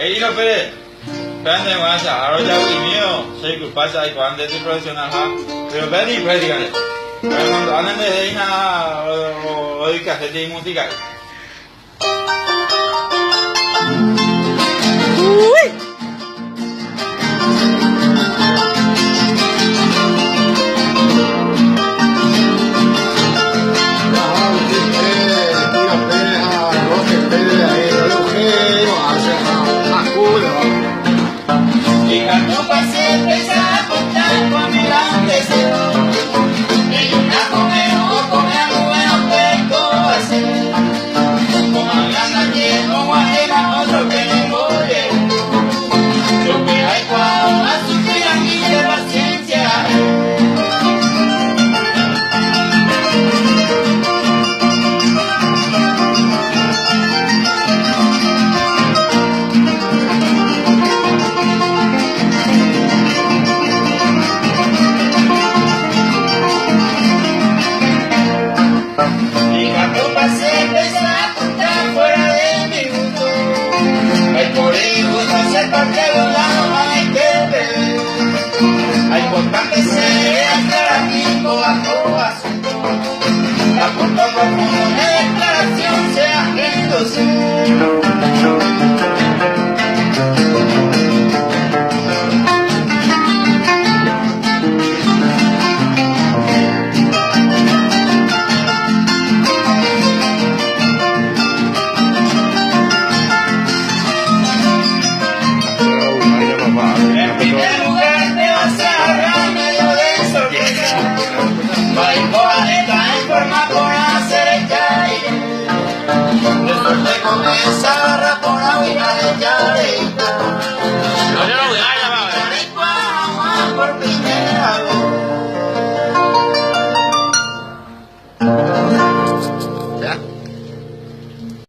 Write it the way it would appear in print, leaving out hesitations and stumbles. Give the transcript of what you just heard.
He'i López, Péva nde g̃uarã che aháro javy'imírõ, che disculpa che aikuaa nde profesionalha, pero péva ni práctica nde. Oremandu'a nde he'ína rodikase jey musica'i.